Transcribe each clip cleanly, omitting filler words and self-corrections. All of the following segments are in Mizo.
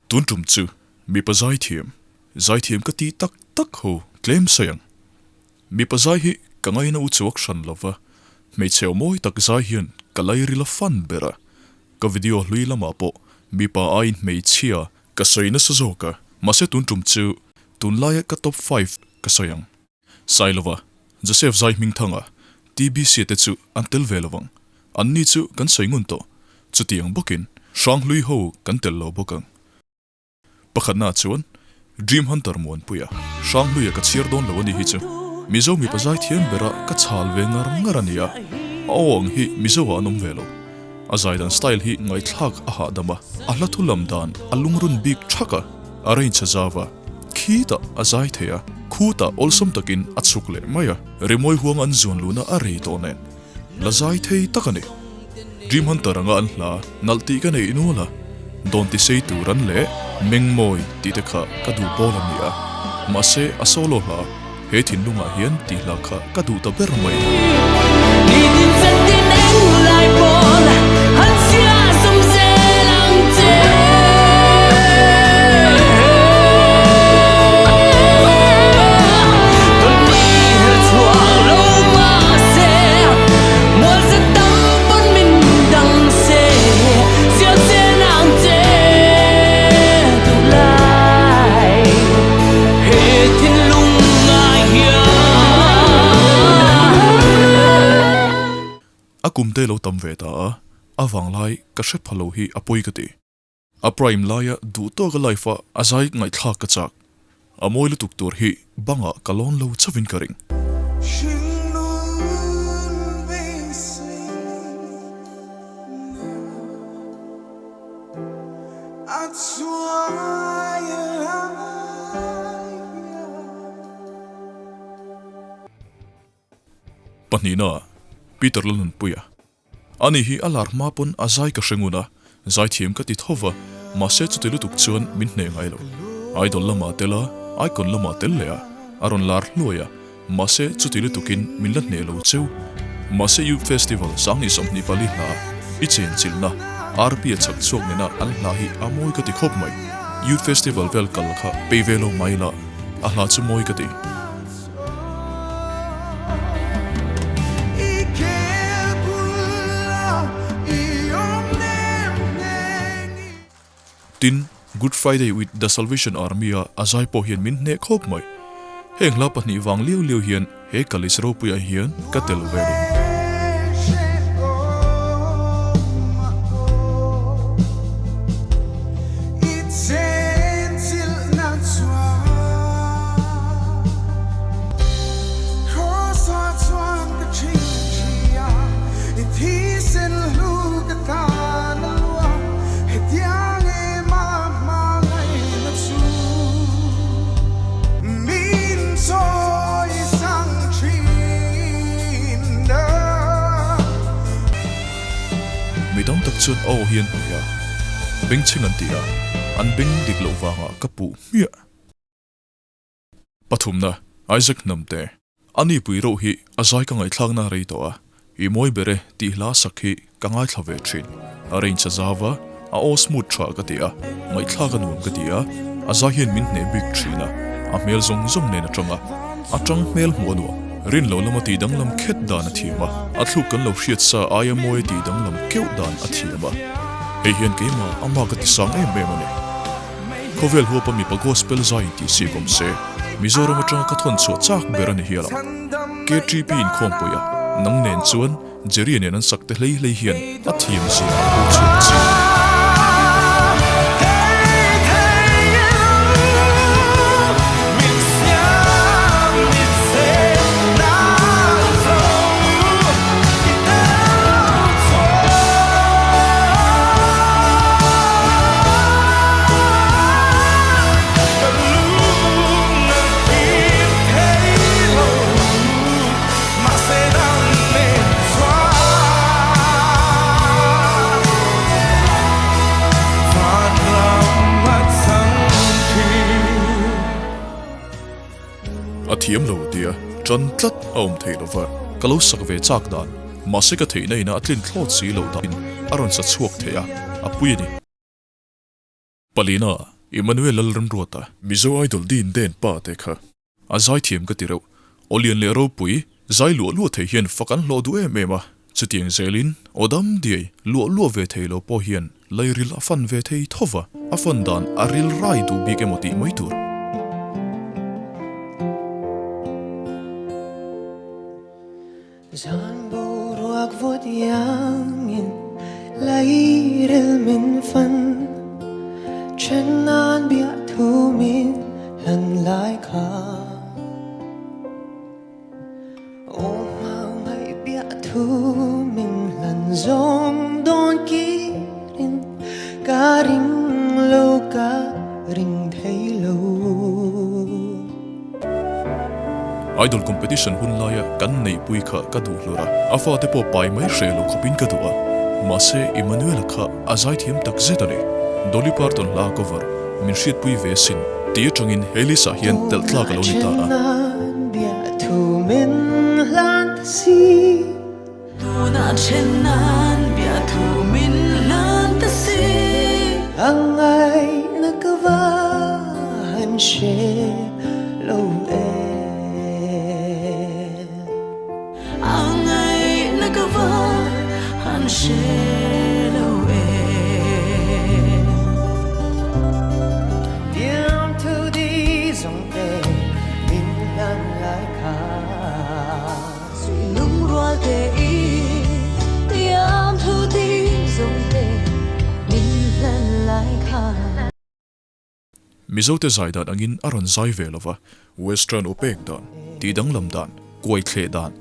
Tun tum chu mipa zaithiam, zaithiam ka tih tak tak ho tlem sawi ang. Mipa zai hi ka ngaina u chuak hran lo va, hmeichhe aw mawi tak zai hian ka lairil a fan ber a. Ka video hlui lamah pawh mipa aiin hmeichhia ka sawi nasa zawk a, mahse tun tum chu tunlaia ka top five ka sawi ang. Sailova, Joseph Zai Hmingthanga, TBC te chu an tel ve lo ang. Anni chu kan sawi ngun tawh. Chutiang bawkin Hranghlui ho kan tel lo bawk ang. Pakhatnaah chuan Dream Hunter Muanpuia, Hrangluia ka chhiar dawn lo a ni hi chu Mizo mipa zaithiam bera ka chhal ve ngar ngar a ni a, a aw ang hi Mizoah an awm ve lo. A zaidan style hi ngaihthlak a hahdam a, a hla thu lam dan a lungrun bik thak a, a range a zau a, khitah a zai thei a, khutah awlsam takin a chhuk leh mai a, rimawi huang an zuan luhna a rei tawh nen la zai thei tak a ni. Dream Hunter anga an hla nalh tih ka neih nual a, dawn ti sei tur an leh Mengmawi tih te kha ka duh pawl a ni a, mahse a solo hla He thinlungah hian tih hla kha ka duh ta ber mai. A kum te lo tam ve ta a, a vanglai ka hre pha lo hi a pawi ka ti. A prime laia duh tawka life a a zai ngaihthlak ka chak. A mawi lutuk tur hi bangah ka lawn lo chauhin ka ring. Pahnihna, Peter Lalnunpuia. Ani hi a lar hma pawn a zai ka hre ngun a, zaithiam ka ti tho va, mahse chuti lutuk chuan min hneh ngai lo. Idol lamah tel a, Icon lamah tel leh a, a rawn lar hluai a, mahse chuti lutukin min la hneh lo cheu. Mahse Youth Festival 2024 hla i chenchilhna RP a chak chhuak nena an hla hi a mawi ka ti khawp mai. Youth Festival vel kal kha pei ve lo mai la, a hla chu mawi ka ti. Tin, Good Friday with The Salvation Army-a a zai pawh hian min hneh khawp mai. Heng hla pahnih vang liau liau hian he kalis ropuiah hian ka tel ve a ni. Mi tam tak chuan aw hi an hmeh a, bengchheng an ti a, an beng dik loh vangah ka puh hmiah. Pathumna, Isaac Hnamte. A nipui reuh hi a zai ka ngaihthlakna rei tawh a, I mawi ber e tih hla sak hi ka ngaithla ve thin. A range a zau a, a aw smooth tha ka ti a, ngaihthlak a nuam ka ti a, a zai hian min hneh bik thin a, a hmel zawng zawng nen a tang a, a tang hmel hmuh a nuam. Rin lo lama tih danglam khet dan a thiam a, a thluk kan lo hriat sa aia mawi tih danglam keuh dan a thiam a, hei hian keimah ama ka ti sang em em a ni. Khawvel huapa mipa gospel zai intih si awm se, Mizoram atanga ka thawn chhuah chak ber a ni hial ang. KTP inkhawmpui a, nang nen chuan Jerry nen an sak te hlei hlei hian a thiam zia a pho chhuak chiang. A thiam lo tia tan tlat a awm thei lova, ka lo sak ve chak dan, mahse ka theihna ina a tlin thlawt si loh dahin a rawn sa chhuak thei a, a pui a ni. Palina. Emmanuel Lalremruata. Mizo Idol Din Den pa te kha. A zaithiam ka ti reuh. Aw lian leh ropui, zai luah luah thei hian fak an hlawh duh em em a. Chutiang zelin, aw dam diai, luah luah ve thei lo pawh hian lairil a fan ve thei tho va, a fan dan a ril rai duh bik emaw tih mai tur. Zan boruak vawt iangin lairil min fan, then nan biah thu min hlan lai kha. Aw hmau ngaih biah thu min hlan zawng dawn kirin ka ring lo ka ring thei lo. Idol competition hun laia kan neihpui kha ka duh hlur a, a fate pawh pai mai hreh lo khawpin ka duh a. Mahse Emmanuel-a kha a zaithiam tak zet a ni. Dolly Parton hla cover min hriatpui ve asin tih atangin he list ah hian telh tlak a lo ni ta a. Tunah then nan biathu min hlan ta si. A ngaihna ka va han hre lo e. A ngaihna ka va han hre lo e. Tiam thu di zawng te min hlan lai kha. Lungrual te i tiam thu ti zawng te min hlan lai kha. Mizote zai dan angin a rawn zai ve lova, Western aw pek dan, tih danglam dan, kuai thleh dan,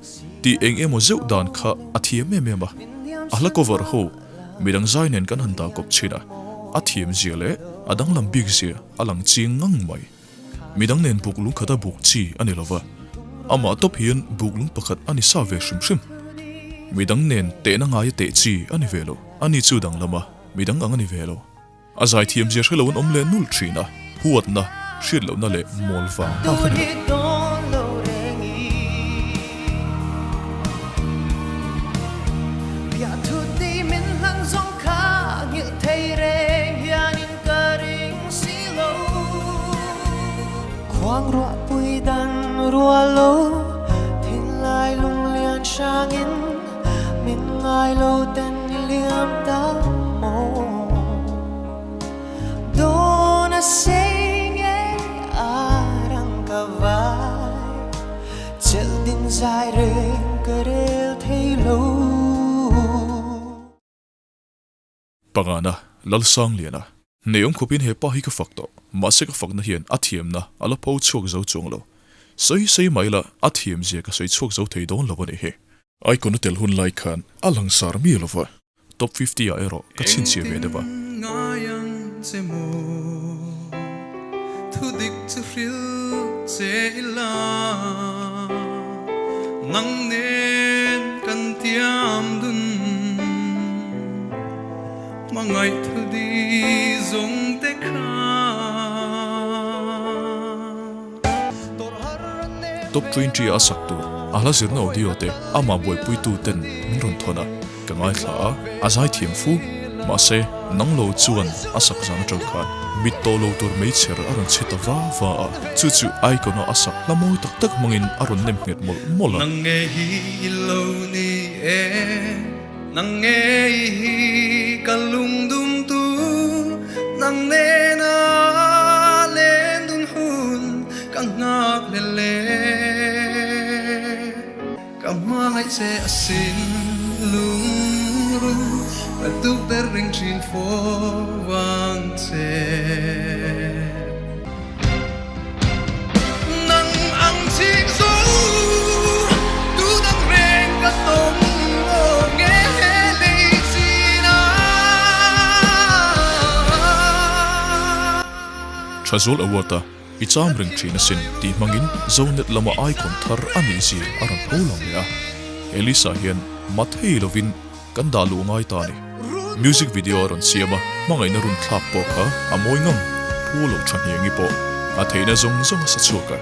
tih eng emaw zeuh dan kha a thiam em em a. A hla cover ho midang zai nen kan han dah kawp chhin a, a thiam zia leh a danglam bik zia a lang chiang ngang mai. Midang nen buk lung khata buk chi a ni lova, amah tawp hian buk lung pakhat a ni sa ve hrim hrim. Midang nen tehna ngaia teh chi a ni ve lo, a ni chu danglam a, midang ang a ni ve lo. A zaithiam zia hre lo an awm leh nulh thin a, huatna, hriat lohna leh mawl vang bak a ni lo. Si lo Khuang ruah pui dan ruah lo Thinlai lunglian hrangin Min ngai lo ten i liam ta maw Dawn a sei nge a rang ka vai Chelh din zai reng ka rel thei lo. Pangana, Lalsangliana. Hneawm khawpin he pa hi ka fak tawh, mahse ka fakna hian a thiamna a la pho chhuak zo chuang lo. Sawi sawi mai la, a thiam zia ka sawi chhuak zo thei dawn lo a nih hi. Icon a tel hun lai khan a langsar mi lo va. Top 50 ah erawh ka chhinchhiah ve deuh a. Engtin ngai ang che maw, thudik chu hrilh che ila, nang nen kan tiam dun. Hmangaih thu di zawng te kha. Top 20 a sak tur a hla zirna audio te amah buaipuitu ten min rawn thawn a, ka ngaithla a, a zaithiam fu. Mahse, nang lo chuan a sak zan atang khan mit tawh lo tur meichher a rawn chhe ta va va a, chu chu icon a a sak hla mawi tak tak hmangin a rawn nem nghet mawlh mawlh a. Nang nge hi i lo ni e. Nang ngei hi ka lungdum tu, nang nena len dun hun ka nghak leh le. Ka hmangaih che asin lungrun, ka duh ber reng thin fo vang che. Nang ang ching zo tu dang reng ka tawng aw nge lei chin a. Thazual Award a i cham reng thin asin tih hmangin Zonet lama icon thar a nih zia a rawn pho lang leh a. Elisa hian mathei lovin Kan dah luh ngai ta a ni. Music video a rawn siam a, hmangaihna run thlak pawh kha a mawi ngang, phu loh tha hniangi pawh a theihna zawng zawng a sa chhuak a,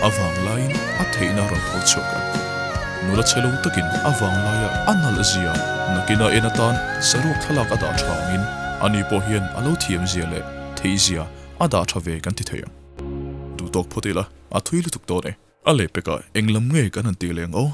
a vang laiin a theihna a rawn pho chhuak a. Nula chhe lo takin a vang laia a nalh zia nakina en atan saruak thlalak a dah tha angin ani pawh hian a lo thiam zia leh theih zia. A dah tha ve kan ti thei ang. Duhtawk phawt ila, a thui lutuk dawn e. A lehpekah eng lam nge kan han tih leh ang aw?